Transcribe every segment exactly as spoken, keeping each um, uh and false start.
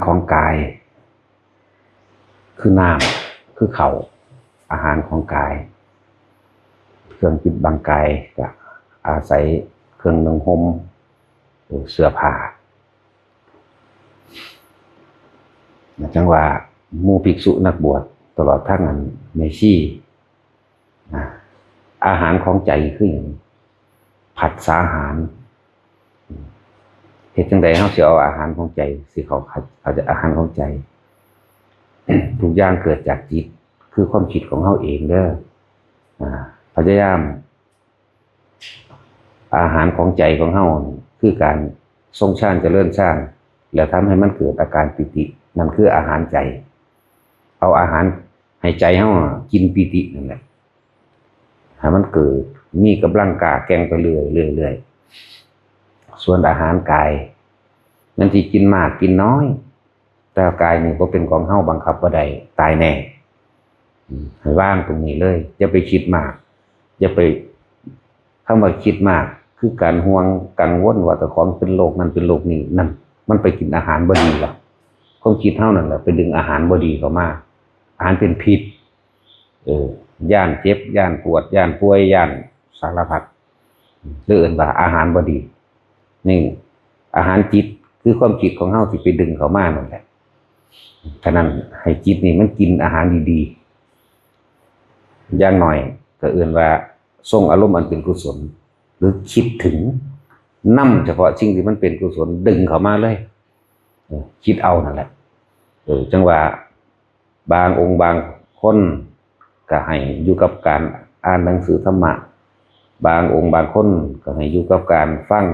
ของกาย คือน้ำ คือข้าว อาหารของกาย เครื่องปิดบังกายก็อาศัยเครื่องนุ่งห่ม เอ่อ เสื้อผ้า จั่งว่าหมู่ภิกษุนักบวช ตลอดทั้งอันแม่ชี นะ อาหารของใจคือหยัง ผัสสาหาร เฮ็ดจั่งใดเฮาสิเอาอาหารของใจ สิเข้า เข้าใจอาหารของใจ ทุกอย่างเกิดจากจิต คือความคิดของเฮาเองเด้อ อ่า พยายาม อาหารของใจของเฮานี่คือการทรงฌานเจริญฌาน แล้วทำให้มันเกิดอาการปีติ นั่นคืออาหารใจ เอาอาหารให้ใจเฮาอะกินปีตินั่นแหละ ให้มันเกิดมีกำลังกล้าแกร่งไปเรื่อยๆ เรื่อยๆ ส่วนอาหารกาย มันสิกินมากกินน้อย แต่กายนี่บ่เป็นของเฮาบังคับบ่ได้ ตายแน่ อืม ให้วางตรงนี้เลย อย่าไปคิดมาก อย่าไป คำว่าคิดมาก คือการห่วงกังวลว่าเจ้าของเป็นโรคนั้นเป็นโรคนี้ นั่น มันไปกินอาหารบ่ดีหรอก ความคิดเฮานั่นแหละไปดึงอาหารบ่ดีเข้ามา อาหารเป็นพิษ เออ ย้านเจ็บ ย้านปวด ย้านป่วย ย้านสารพัด หรือเอิ้นว่าอาหารบ่ดี นี่ อาหารจิต คือความคิดของเฮาที่ไปดึงเข้ามานั่นแหละ ฉะนั้นให้จิตนี่มันกินอาหารดีๆ อย่างน้อยก็เอิ้นว่าทรงอารมณ์อันเป็นกุศล หรือคิดถึง นำเฉพาะสิ่งที่มันเป็นกุศลดึงเข้ามาเลย เออ คิดเอานั่นแหละ เออ จั่งว่าบางองค์บางคนก็ให้อยู่กับการอ่านหนังสือธรรมะ บางองค์บางคนก็ให้อยู่กับการฟัง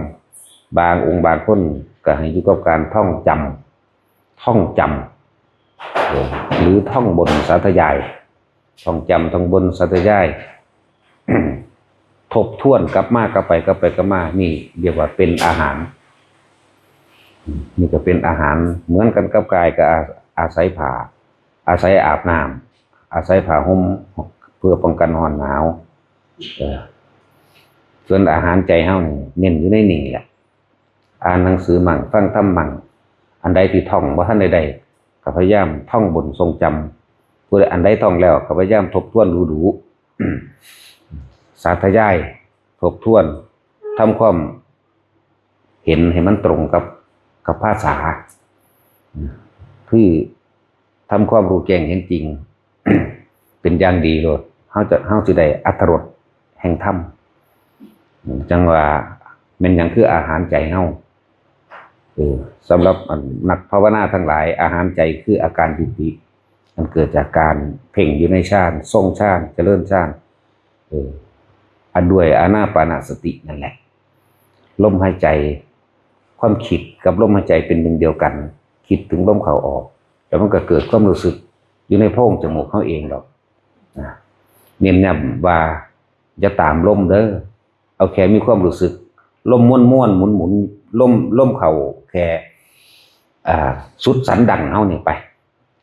บางองค์บางคนก็ให้อยู่กับการท่องจำ ท่องจำ เออ หรือท่องบนสาธยาย ท่องจำ ท่องบนสาธยาย ทบทวนกลับมากลับไปกลับไปกลับมา นี่เรียกว่าเป็นอาหาร นี่ก็เป็นอาหาร เหมือนกันกับกายก็อา-, อาศัยผ้า อาศัยอาบน้ำ อาศัยผ้าห่ม เพื่อป้องกันร้อนหนาว เออ ส่วนอาหารใจเฮานี่เน้นอยู่ในนี่แหละ อ่านหนังสือมั่ง ฟังธรรมมั่ง อันใดที่ท่องบ่ทันได้ได้ ก็พยายามท่องบนทรงจำ ผู้ใดอันใดท่องแล้วก็พยายามทบทวนดูๆ สาธยาย ทบทวน ทำความเห็นให้มันตรงกับ กับภาษา คือทำความรู้แจ้งเห็นจริง เป็นอย่างดีโลด เฮาจะ เฮาสิได้อรรถรสแห่งธรรม จั่งว่าแม่นหยังคืออาหารใจเฮา เออ สำหรับอันนักภาวนาทั้งหลาย อาหารใจคืออาการปีติ มันเกิดจากการเพ่งอยู่ในฌาน ทรงฌาน เจริญฌาน เออ อันด้วยอานาปานสตินั่นแหละ ลมหายใจ ความคิดกับลมหายใจเป็นหนึ่งเดียวกัน คิดถึงลมเข้าออก แล้วมันก็เกิดความรู้สึกอยู่ในโพรงจมูกเฮาเองดอก นะ เน้นย้ำว่าอย่าตามลมเด้อ เอาแค่มีความรู้สึก ลมม้วนๆ หมุนๆ ลม ลมเข้าแค่ อ่า สุดสันดั้งเฮานี่ไป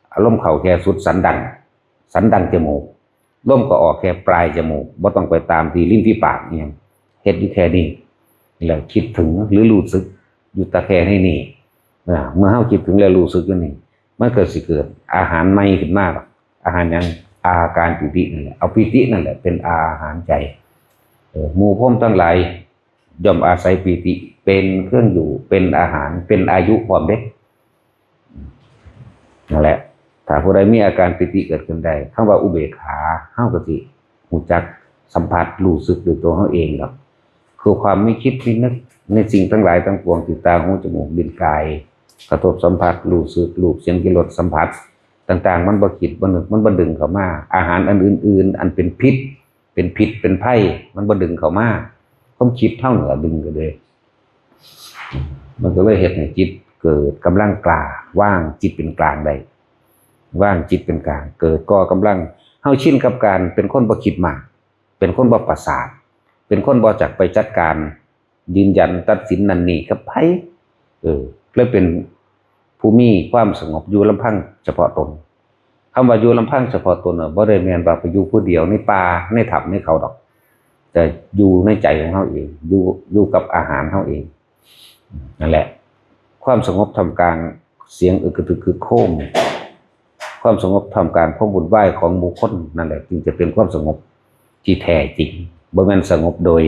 เอาลมเข้าแค่สุดสันดั้ง สันดั้งจมูก ลมก็ออกแค่ปลายจมูก บ่ต้องไปตามที่ริมฝีปากอิหยัง เฮ็ดอยู่แค่นี้ นี่แหละคิดถึงหรือรู้สึกอยู่แต่แค่ในนี่ อ่า เมื่อเฮาคิดถึงและรู้สึกอยู่นี่ มันก็สิเกิดอาหารใหม่ขึ้นมาดอก อาหารหยัง อาการปีตินั่นแหละ เอาปีตินั่นแหละเป็นอาหารใจ เออ หมู่พรหมทั้งหลายย่อมอาศัยปีติเป็นเครื่องอยู่ เป็นอาหาร เป็นอายุพร้อมเด้ นั่นแหละ ถ้าผู้ใดมีอาการปีติเกิดขึ้นได้ คำว่าอุเบกขา เฮาก็สิรู้จักสัมผัสรู้สึกด้วยตัวเฮาเองดอก คือความไม่คิดไม่นึกในสิ่งทั้งหลายทั้งปวงที่ตา หู จมูก ลิ้น กาย กระทบสัมผัส รู้สึก รูป เสียง กลิ่น รส สัมผัส ต่างๆ มันบ่คิดบ่นึก มันบ่ดึงเข้ามา อาหารอันอื่นๆ อันเป็นพิษ เป็นพิษเป็นภัย มันบ่ดึงเข้ามา ความคิดเฮานี่ล่ะดึงเข้าเด้ มันก็เลยเฮ็ดให้จิตเกิดกำลังกล้า วางจิตเป็นกลางได้ วางจิตเป็นกลาง เกิดก่อกำลัง เฮาชินกับการเป็นคนบ่คิดมาก เป็นคนบ่ประสาท เป็นคนบ่จักไปจัดการ ยืนยันตัดสินนั่นนี่กับไผ เออ เลยเป็นผู้มีความสงบอยู่ลำพังเฉพาะตน คำว่าอยู่ลำพังเฉพาะตนน่ะ บ่ได้แม่นว่าไปอยู่ผู้เดียวในป่าในถ้ำในเขาดอก แต่อยู่ในใจของเฮาเอง อยู่ อยู่กับอาหารเฮาเอง นั่นแหละ ความสงบท่ามกลาง เสียงอึกกระทึกครึกโครม ความสงบท่ามกลางความวุ่นวายของหมู่คน นั่นแหละจึงจะเป็นความสงบที่แท้จริง บ่แม่นสงบโดย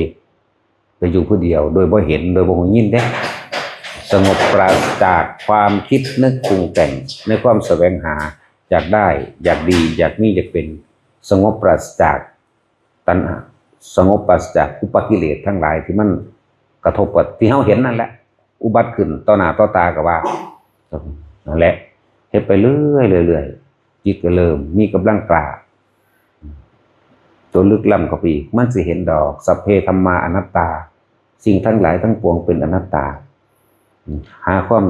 ไปอยู่ผู้เดียว โดยบ่เห็น โดยบ่ฮู้ยินเด้ สงบปราศจากความคิดนึกปรุงแต่ง ในความแสวงหา อยากได้ อยากดี อยากมี อยากเป็น สงบปราศจากตัณหา สงบปราศจากอุปกิเลสทั้งหลายที่มันกระทบกับที่เฮาเห็นนั่นแหละ อุบัติขึ้นต่อหน้าต่อตาก็ว่า นั่นแหละ เฮ็ดไปเรื่อยๆเรื่อยๆ จิตก็เริ่มมีกำลังกล้า ตัวลึกล้ำเข้าไปอีก มันสิเห็นดอก สัพเพธัมมาอนัตตา สิ่งทั้งหลายทั้งปวงเป็นอนัตตา หาความ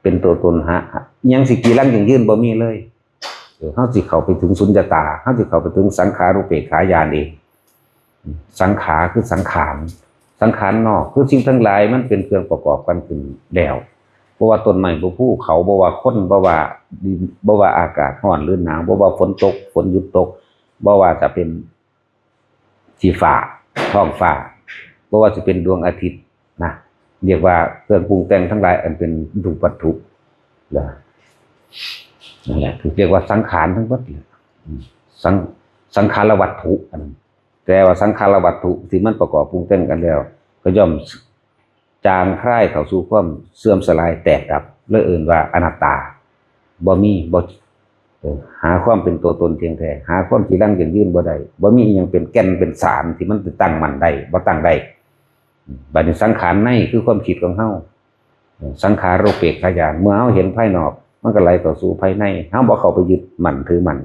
เป็นตัวตน หา ยังสิกีรังยังยืนบ่มีเลย เออ เฮาสิเข้าไปถึงสุญญตา เฮาสิเข้าไปถึงสังขารุปเปกขาญาณเอง สังขาคือสังขาร สังขารนอกคือสิ่งทั้งหลายมันเป็นเครื่องประกอบกันขึ้นแล้ว เพราะว่าต้นไม้บ่ภูเขา บ่ว่าคน บ่ว่าดิน บ่ว่าอากาศร้อนหรือหนาว บ่ว่าฝนตก ฝนหยุดตก บ่ว่าจะเป็นสีฟ้า ท้องฟ้า บ่ว่าจะเป็นดวงอาทิตย์นะ เรียกว่าเครื่องปรุงแต่งทั้งหลายอันเป็นรูปวัตถุนะ นั่นแหละคือเรียกว่าสังขารทั้งหมดเลย อืม สัง- สังขารวัตถุอันนั้น แต่ว่าสังขารวัตถุที่มันประกอบปรุงแต่งกันแล้ว ก็ย่อมจางคลายเข้าสู่ความเสื่อมสลายแตกดับ เลยเอิ้นว่าอนัตตา บ่มี บ่ เออ หาความเป็นตัวตนเที่ยงแท้ หาความจีรังยั่งยืนบ่ได้ บ่มีอิหยังเป็นแก่นเป็นสารที่มันจะตั้งมั่นได้ บ่ตั้งได้ อืม บัดนี้สังขารในคือความคิดของเฮา เออ สังขารุปเปกขาญาณ เมื่อเฮาเห็นภายนอก มันก็ไหลเข้าสู่ภายใน เฮาบ่เข้าไปยึดมั่นถือมั่น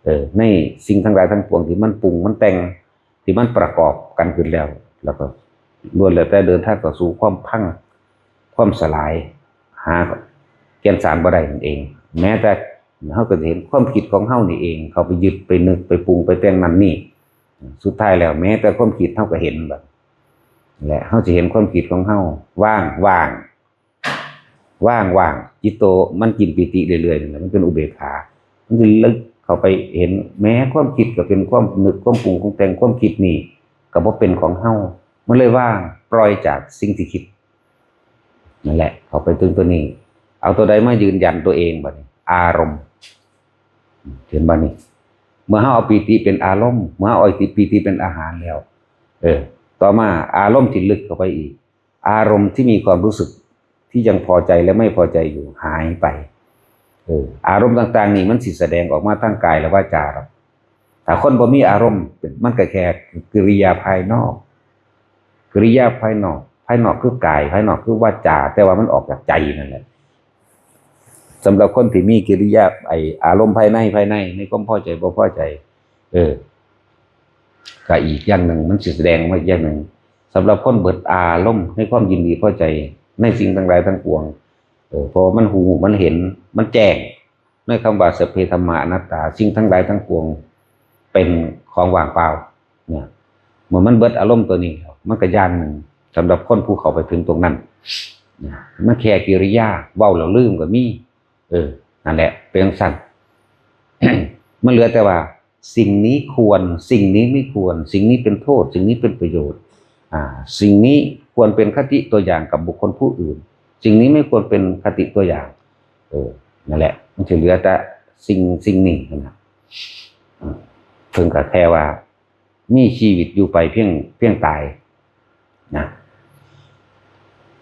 เออ ในสิ่งทั้งหลายทั้งปวงที่มันปรุงมันแต่ง ที่มันประกอบกันขึ้นแล้ว แล้วก็ล้วนแล้วแต่เดินทางเข้าสู่ความพัง ความสลาย หาแก่นสารบ่ได้นั่นเอง แม้แต่เฮาก็จะเห็นความคิดของเฮานี่เอง เข้าไปยึดไปนึกไปปรุงไปแต่งนั่นนี่ สุดท้ายแล้วแม้แต่ความคิดเฮาก็เห็นแบบ และเฮาจะเห็นความคิดของเฮาว่างว่าง ว่างว่าง จิตโตมันกินปีติเรื่อยๆนั่นแหละ มันเป็นอุเบกขา มันจะลึกเข้าไปเห็น แม้ความคิดก็เป็นความนึกความปรุงของแต่ง ความคิดนี่ก็บ่เป็นของเฮา มันเลยว่าง ปล่อยจากสิ่งที่คิด นั่นแหละ เข้าไปถึงตัวนี้ เอาตัวใดมายืนยันตัวเองบัดนี้ อารมณ์ เห็นบ่นี่ เมื่อเฮาเอาปีติเป็นอารมณ์ เมื่อเฮาเอาปีติเป็นอาหารแล้ว เออ ต่อมาอารมณ์ที่ลึกเข้าไปอีก อารมณ์ที่มีความรู้สึกที่ยังพอใจและไม่พอใจอยู่หายไป เออ อารมณ์ต่างๆนี่มันสิแสดงออกมาทางกายและวาจาหรอก ถ้าคนบ่มีอารมณ์ มันก็แค่กิริยาภายนอก กิริยาภายนอก ภายนอกคือกาย ภายนอกคือวาจา แต่ว่ามันออกจากใจนั่นแหละ สำหรับคนที่มีกิริยา ไอ้อารมณ์ภายใน ภายใน ในความพอใจบ่พอใจ เออ ก็อีกอย่างหนึ่ง มันสิแสดงออกมาอีกอย่างหนึ่ง สำหรับคนเบิดอารมณ์ในความยินดีพอใจในสิ่งทั้งหลายทั้งปวง เออ เพราะว่ามันฮู้ มันเห็น มันแจ้ง ในคำว่าสัพเพธัมมาอนัตตา สิ่งทั้งหลายทั้งปวงเป็นของว่างเปล่า เนี่ย เมื่อมันเบิดอารมณ์ตัวนี้แล้ว มันก็อย่างหนึ่ง สำหรับคนผู้เข้าไปถึงตรงนั้น เนี่ย มันแค่กิริยา เว้าแล้วลืมก็มี เออ นั่นแหละ เป็นจั่งซั้น มันเหลือแต่ว่า สิ่งนี้ควร สิ่งนี้ไม่ควร สิ่งนี้เป็นโทษ สิ่งนี้เป็นประโยชน์ อ่า สิ่งนี้ควรเป็นคติตัวอย่างกับบุคคลผู้อื่น สิ่งนี้ไม่ควรเป็นคติตัวอย่าง เออ นั่นแหละ มันสิเหลือแต่สิ่งสิ่งนี้นะ เพิ่นก็แค่ว่า มีชีวิตอยู่ไปเพียง เพียงตายนะ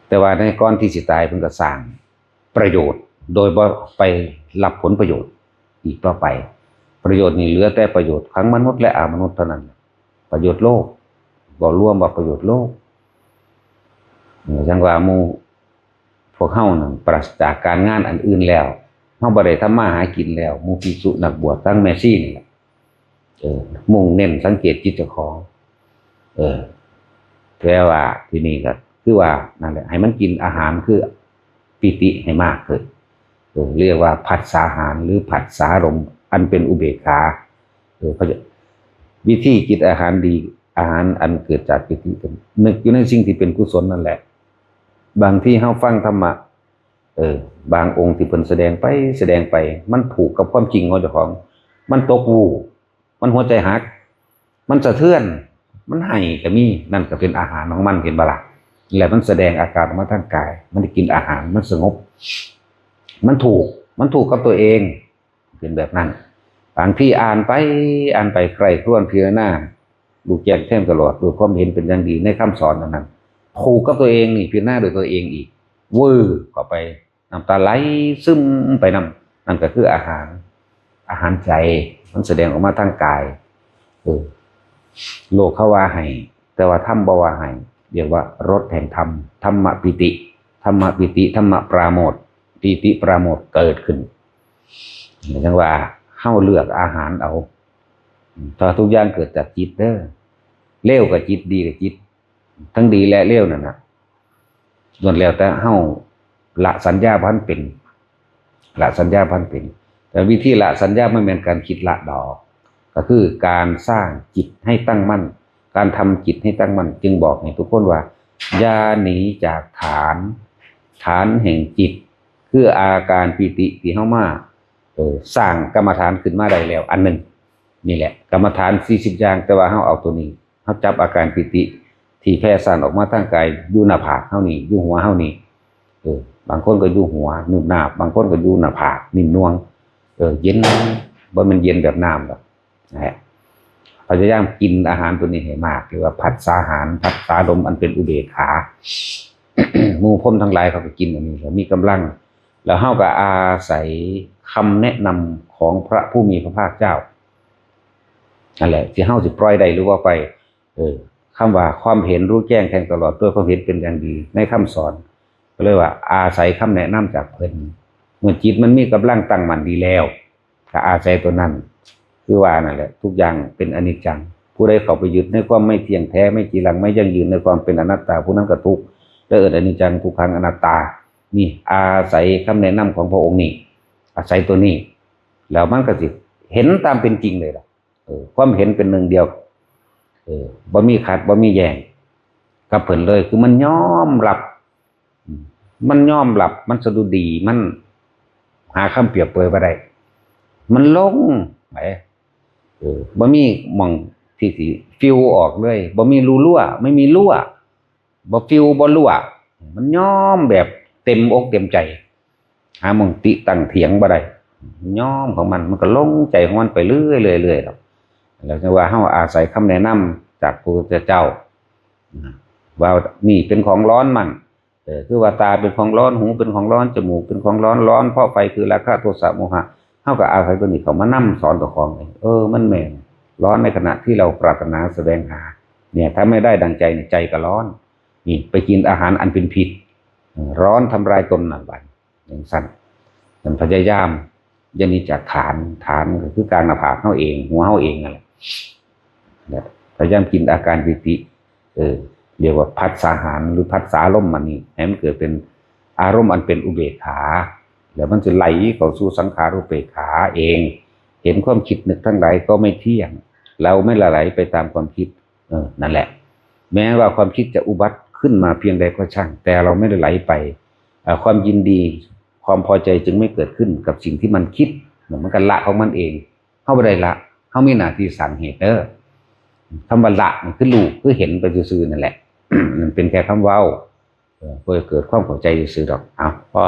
แต่ว่าในก่อนที่สิตายเพิ่นก็สร้างประโยชน์ โดยบ่ไปรับผลประโยชน์อีกต่อไป ประโยชน์นี่เหลือแต่ประโยชน์ทั้งมนุษย์และอมนุษย์เท่านั้น ประโยชน์โลก บ่รวมว่าประโยชน์โลก เออ จั่งว่าหมู่พวกเฮานั่นปราศจากการงานอันอื่นแล้ว เฮาบ่ได้ทำมาหากินแล้ว หมู่ภิกษุนักบวชทั้งแม่ชีนี่แหละ เออ มุ่งเน้นสังเกตจิตเจ้าของ เออ แต่ว่าที่นี่ก็คือว่านั่นแหละ ให้มันกินอาหารคือปีติให้มากขึ้น เออ เรียกว่าผัสสาหารหรือผัสสารมณ์อันเป็นอุเบกขา เออ เขาจะ วิธีกินอาหารดี อาหารอันเกิดจากปีติ นึกอยู่ในสิ่งที่เป็นกุศลนั่นแหละ บางทีเฮาฟังธรรมะ เออ บางองค์ที่เพิ่นแสดงไป แสดงไป มันผูกกับความจริงของเจ้าของ มันตกวูบ มันหัวใจหัก มันสะเทือน มันไห้ก็มี นั่นก็เป็นอาหารของมัน เห็นบ่ล่ะ แล้วมันแสดงอาการออกมาทางกาย มันได้กินอาหาร มันสงบ มันถูก มันถูกกับตัวเอง เป็นแบบนั้น บางทีอ่านไป อ่านไป ใคร่ครวญพิจารณา รู้แจ้งแทงตลอด ด้วยความเห็นเป็นอย่างดีในคำสอนอันนั้น ถูกกับตัวเองนี่ พิจารณาด้วยตัวเองอีก เวอร์เข้าไป น้ำตาไหล ซึมไปนำ นั่นก็คืออาหาร อาหารใจ มันแสดงออกมาทางกาย เออ โลกเขาว่าให้ แต่ว่าธรรมบ่ว่าให้ เรียกว่ารสแห่งธรรม ธรรมปีติ ธรรมปีติ ธรรมปราโมทย์ ปีติปราโมทย์เกิดขึ้น จั่งว่าเฮาเลือกอาหารเอา ถ้าทุกอย่างเกิดจากจิตเด้อ เลวกับจิต ดีกับจิต ทั้งดีและเลวนั่นน่ะ ล้วนแล้วแต่เฮาละสัญญาบ่ทันเป็น ละสัญญาบ่ทันเป็น แต่วิธีละสัญญามันแม่นการคิดละดอก ก็คือการสร้างจิตให้ตั้งมั่น การทำจิตให้ตั้งมั่น จึงบอกให้ทุกคนว่า อย่าหนีจากฐาน ฐานแห่งจิต คืออาการปีติที่เฮามา เออ สร้างกรรมฐานขึ้นมาได้แล้วอันหนึ่ง นี่แหละ กรรมฐานสี่สิบอย่าง แต่ว่าเฮาเอาตัวนี้ เฮาจับอาการปีติ ที่แผ่ซ่านออกมาทางกาย อยู่หน้าผากเฮานี่ อยู่หัวเฮานี่ เออ บางคนก็อยู่หัว นึ่มนาบ บางคนก็อยู่หน้าผาก นิ่มนวล เออ เย็น บ่แม่นเย็นแบบน้ำดอก นะฮะ พยายามกินอาหารตัวนี้ให้มาก เรียกว่าผัสสาหาร ผัสสาลมอันเป็นอุเบกขา หมู่พรหมทั้งหลายเขาก็กินอันนี้ แล้วมีกำลัง แล้วเฮาก็อาศัยคำแนะนำของพระผู้มีพระภาคเจ้า นั่นแหละ ที่เฮาสิปล่อยได้หรือว่าไป เออ คำว่าความเห็นรู้แจ้งแทงตลอดด้วยความเห็นเป็นอย่างดีในคำสอน ก็เลยว่าอาศัยคำแนะนำจากเพิ่น เมื่อจิตมันมีกำลังตั้งมั่นดีแล้ว ก็อาศัยตัวนั้น คือว่านั่นแหละ ทุกอย่างเป็นอนิจจัง ผู้ใดเข้าไปยึดในความไม่เที่ยงแท้ ไม่จีรัง ไม่ยั่งยืน ในความเป็นอนัตตา ผู้นั้นก็ทุกข์ และเอิ้นอนิจจัง ทุกขัง อนัตตา นี่อาศัยคำแนะนำของพระองค์นี่ อาศัยตัวนี้ แล้วมันก็สิเห็นตามเป็นจริงเลยล่ะ เออ ความเห็นเป็นหนึ่งเดียว เออ บ่มีขัด บ่มีแย้งกับเพิ่นเลย คือมันยอมรับ อืม มันยอมรับ มันสะดุดี มันหาคำเปรียบเปรยบ่ได้ มันลงไป เออ บ่มีหม่องที่สิฟิวออกเลย บ่มีรูรั่ว ไม่มีรั่ว บ่ฟิวบ่รั่ว มันยอมแบบเต็มอกเต็มใจ หาหม่องติตังเถียงบ่ได้ ยอมของมัน มันก็ลงใจของมันไปเรื่อยๆๆดอก แล้วจั่งว่าเฮาอาศัยคำแนะนำจากพระพุทธเจ้า ว่านี่เป็นของร้อนมั่ง เออ คือว่าตาเป็นของร้อน หูเป็นของร้อน จมูกเป็นของร้อน ร้อนเพราะไฟคือราคะ โทสะ โมหะ เฮาก็อาศัยตัวนี้เข้ามานำสอนเจ้าของเอง เออ มันแม่น ร้อนในขณะที่เราปรารถนาแสวงหา เนี่ย ถ้าไม่ได้ดังใจเนี่ย ใจก็ร้อน นี่ ไปกินอาหารอันเป็นพิษ เออ ร้อนทำลายตนนั่นบัด จั่งซั้น มันพยายามอย่าหนีจากฐาน ฐานก็คือกลางหน้าผากเฮาเอง หัวเฮาเองนั่นแหละ พยายามกินอาการปีติ เออ เรียกว่าผัสสาหาร หรือผัสสาลมอันนี้ ให้มันเกิดเป็นอารมณ์อันเป็นอุเบกขา แล้วมันจะไหลเข้าสู่สังขารูปเบกขาเอง เห็นความคิดนึกทั้งหลายก็ไม่เที่ยง เราไม่หละไหลไปตามความคิด เออ นั่นแหละ แม้ว่าความคิดจะอุบัติขึ้นมาเพียงใดก็ช่าง แต่เราไม่ได้ไหลไป เอ่อ ความยินดี ความพอใจจึงไม่เกิดขึ้นกับสิ่งที่มันคิด มันก็ละของมันเอง เฮาบ่ได้ละ เฮามีหน้าที่สร้างเหตุเด้อ คำว่าละนี่คือรู้ คือเห็นไปซื่อๆนั่นแหละ มันเป็นแค่คำเว้า เออ เพื่อเกิดความเข้าใจซื่อๆดอก เอา พอ